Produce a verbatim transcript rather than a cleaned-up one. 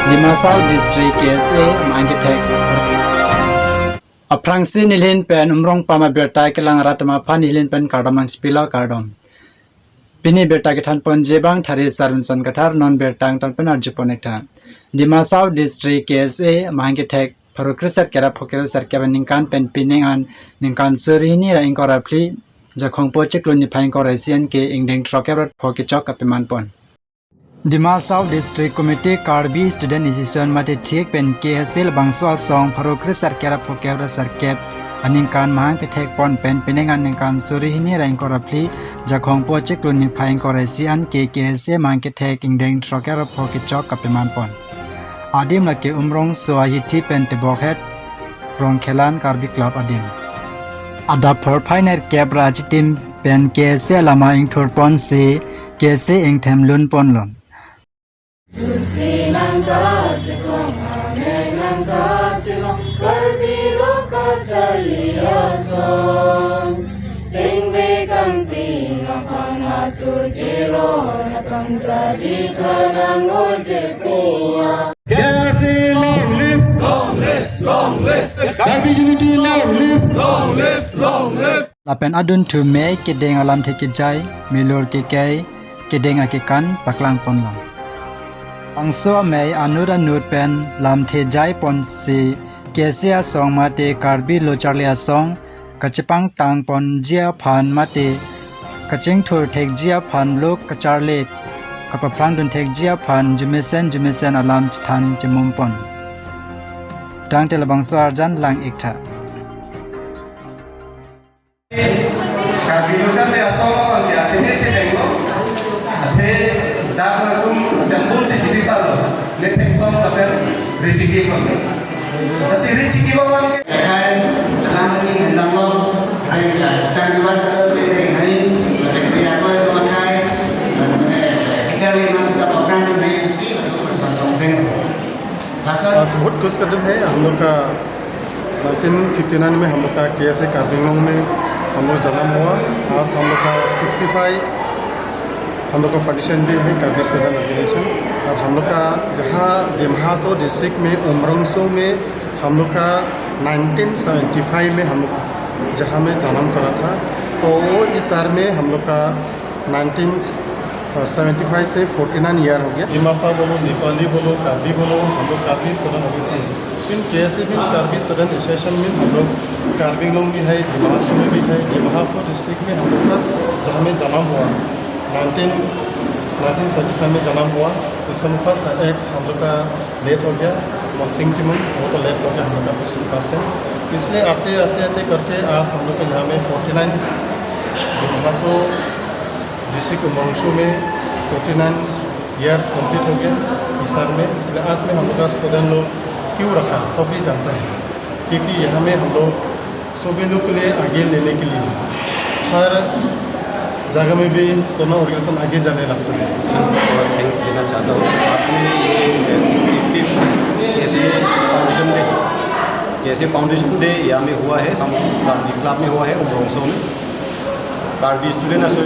Dima Hasao District K S A mahang kethek. Aphrangsi nelihin pen Umrong pama birta kelang arat atum aphan nelihin pen kardom nangpilo, kardom. Pini birta kethanponji abang Thari Sarunson Kathar, non birta angton pen arjupon-ik tha. Dima Hasao District K S A mahang kethek pharo kresirkep ra pharo kresirkep aningkan pen pining an ningkan suri hini ra ingkoi ra phli, Jakhong po chiklo niphai ingkoi ra isi an ke ingdeng throkkep ra pho kechok kapemanpon. Dima Hasao District Committee Karbi Student Association mate thik pen K S A labangso asong pharo kresirkep ra pharo kresirkep aningkan mahang kethekpon pen pining an ningkan suri hini ra ingkoi ra phli, Jakhong po chiklo niphai ingkoi ra isi an ke K S A mahang kethek ingdeng throkkep ra pho kechok kapemanpon. Adim lake Umrongso ahithi pen tebokhet Rongkhelan Karbi Club adim. Adap phor phai nerkep ra achitim pen K S A alama ingthurponsi K S A ingthem lunponlo. K S A long live! Long live! Long live! Karbi unity long live! Long live! Long live! Lapen adunthu mei kedeng alamthe kejai, milur kekai, kedeng akekan paklangponlo. Bangso amei anut anut pen lamthe jaiponsi K S A asong mate Karbi Lo Charli Asong kachepangtangponji aphan mate kachingthur thekji aphan lo kacharli kapaphrangdun thekji aphan jumesen jumesen alam chethan chemumpon. Tangte labangso arjan lang-ik tha. Karbi Lo Charli Asong aphan ke asini si denglo. Athe dak latum sempun si jibita lo. Nethek tom kapen richiki pon. Asi richiki bawang ke. Kai, alam ini hendang lo. Kai, kai, kai, kai, kai, kai, kai, kai, kai, kai, kai, kai, kai, kita lima kita program ini si lalu masa something. Masa आज बहुत खुश का दिन है, हम लोग का nineteen fifty nine में हम लोग का केएसए कार्बी आंगलोंग में हम लोग जन्म हुआ। आज हम लोग का सिक्सटी फ़ाइव हम लोग का फाउंडेशन डे है, कार्बी स्टूडेंट ऑर्गेनाइजेशन। और हम लोग का जहाँ दिमाहासाओ डिस्ट्रिक्ट में उमरंगसो में हम लोग का नाइनटीन सेवेंटी फ़ाइव में हम लोग जहाँ में जन्म करा था, तो वो इस साल में हम लोग का नाइनटीन सेवेंटी फ़ाइव से फ़ोर्टी नाइन ईयर हो गया। दिमासा बोलो, नेपाली बोलो, कार्बी बोलो, हम लोग कार्बी स्टूडेंट ऑर्गेनाइजेशन है। फिर केएसए भी कार्बी स्टूडेंट एसोसिएशन में हम लोग कार्बी आंगलोंग भी है, दिमाहासाओ में भी है। दिमाहासाओ डिस्ट्रिक्ट में हम लोग फर्स्ट जहाँ में जन्म हुआ, नाइनटीन, नाइनटीन सेवेंटी फ़ाइव में जन्म हुआ। इस समय फर्स्ट एक्स हम लोग का डेथ हो गया, मोकसिंग टिमोन, वो तो डेथ हो गया हम लोग का पिछले फर्स्ट टाइम। इसलिए आते, आते, आते करके आज हम लोग के यहाँ में फ़ोर्टी नाइन दिमाहासाओ डिस्ट्रिक्ट उमरंगसो में फ़ोर्टी नाइन ईयर कंप्लीट हो गया इस साल में। इसलिए आज में हम लोग का स्टूडेंट लोग क्यों रखा, सब भी जानता है, क्योंकि यहाँ में हम लोग सभी लोग के लिए आगे लेने के लिए हर जगह में भी स्टूडेंट ऑर्गेनाइजेशन आगे जाने लगता है। और थैंक्स देना चाहता हूँ। आज में ये sixty fifth KSA foundation day, KSA foundation day यहाँ में हुआ है, हम कार्बी क्लब में हुआ है, उमरंगसो में। Karbi student association